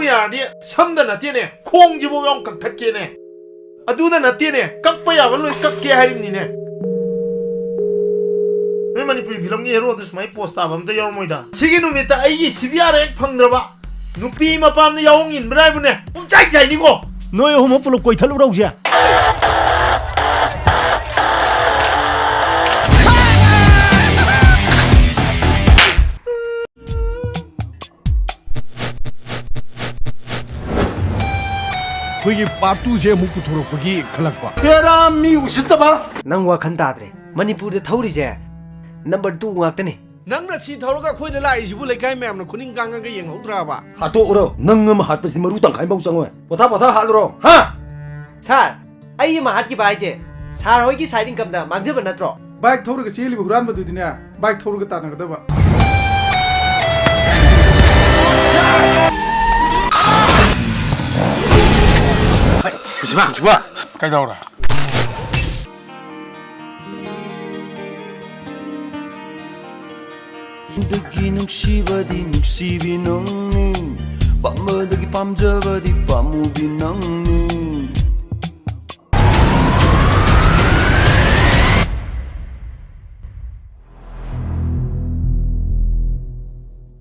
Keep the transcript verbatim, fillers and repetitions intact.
ꯌꯥꯔꯗꯤ ꯁꯝꯗ ꯅꯠꯇꯦꯅꯦ, ꯈꯣꯡꯁꯤꯐꯥꯎ ꯌꯥꯎꯅ ꯀꯛꯊꯠꯀꯦꯅꯦ꯫ ꯑꯗꯨꯅ ꯅꯠꯇꯦꯅꯦ, ꯀꯛꯄ ꯌꯥꯕ ꯂꯣꯏ ꯀꯛꯀꯦ ꯍꯥꯏꯔꯤꯕꯅꯤꯅꯦ꯫ ꯅꯣꯏ ꯃꯅꯤꯄꯨꯔꯤ ꯐꯤꯂꯝꯒꯤ ꯍꯦꯔꯣꯗꯨ ꯁꯨꯃꯥꯏꯅ ꯄꯣꯁ ꯇꯥꯕ ꯑꯝꯇ ꯌꯥꯎꯔꯝꯃꯣꯏꯗ꯫ ꯁꯤꯒꯤ ꯅꯨꯃꯤꯠꯇ ꯑꯩꯒꯤ ꯁꯤ ꯕꯤ ꯑꯥꯔ ꯍꯦꯛ ꯐꯪꯗ꯭ꯔꯕ, ꯅꯨꯄꯤ ꯃꯄꯥꯝꯗ ꯌꯥꯎꯍꯣꯡ ꯏꯟꯕ꯭ꯔꯥ ꯍꯥꯏꯕꯨꯅꯦ, ꯄꯨꯡꯆꯥꯏ ꯆꯥꯏꯅꯤꯀꯣ꯫ ꯅꯣꯏ ꯑꯍꯨꯝꯃꯛ ꯄꯨꯂꯞ ꯀꯣꯏꯊꯠꯂꯨꯔꯧꯁꯦ꯫ ꯑꯩꯈꯣꯏꯒꯤ ꯄꯥꯔꯠ ꯇꯨꯁꯦ ꯑꯃꯨꯛ ꯄꯨꯊꯣꯔꯛꯄꯒꯤ ꯈꯜꯂꯛꯄ꯫ ꯕꯦꯔꯥ, ꯃꯤ ꯎꯁꯤꯠꯇꯕ꯫ ꯅꯪ ꯋꯥꯈꯜ ꯇꯥꯗ꯭ꯔꯦ꯫ ꯃꯅꯤꯄꯨꯔꯗ ꯊꯧꯔꯤꯁꯦ ꯅꯝꯕꯔ ꯇꯨ ꯉꯥꯛꯇꯅꯤ꯫ ꯅꯪꯅ ꯁꯤ ꯊꯧꯔꯒ ꯑꯩꯈꯣꯏꯗ ꯂꯥꯛꯏꯁꯤꯕꯨ ꯂꯩꯀꯥꯏ ꯃꯌꯥꯝꯅ ꯈꯨꯅꯤꯡ ꯀꯥꯡꯉꯒ ꯌꯦꯡꯍꯧꯗ꯭ꯔꯕ? ꯍꯥꯠꯇꯣꯛꯎꯔꯣ꯫ ꯅꯪ ꯑꯃ ꯍꯥꯠꯄꯁꯤ ꯃꯔꯨ ꯇꯪꯈꯥꯏ ꯐꯥꯎ ꯆꯪꯉꯣꯏ꯫ ꯄꯣꯊꯥ, ꯄꯣꯊꯥ ꯍꯥꯠꯂꯨꯔꯣ꯫ ꯍꯥ? ꯁꯥꯔ, ꯑꯩ ꯑꯃ ꯍꯥꯠꯈꯤꯕ ꯍꯥꯏꯁꯦ ꯁꯥꯔ ꯍꯣꯏꯒꯤ ꯁꯥꯏꯠ ꯏꯟꯀꯝꯗ ꯃꯥꯡꯖꯕ ꯅꯠꯇ꯭ꯔꯣ? ꯕꯥꯏꯛ ꯊꯧꯔꯒ ꯆꯦꯜꯂꯤꯕ ꯍꯨꯔꯥꯟꯕꯗꯨꯗꯤꯅꯦ, ꯕꯥꯏꯛ ꯊꯧꯔꯒ ꯇꯥꯟꯅꯒꯗꯕ꯫ ꯀꯩꯗꯧꯔꯦ? ꯗꯒꯤ ꯅꯨꯡꯁꯤꯕꯗꯤ ꯅꯨꯡꯁꯤꯕꯤ ꯅꯪꯅꯤ, ꯄꯥꯝꯕꯗꯒꯤ ꯄꯥꯝꯖꯕꯗꯤ ꯄꯥꯝꯃꯨꯕꯤ ꯅꯪꯅꯤ꯫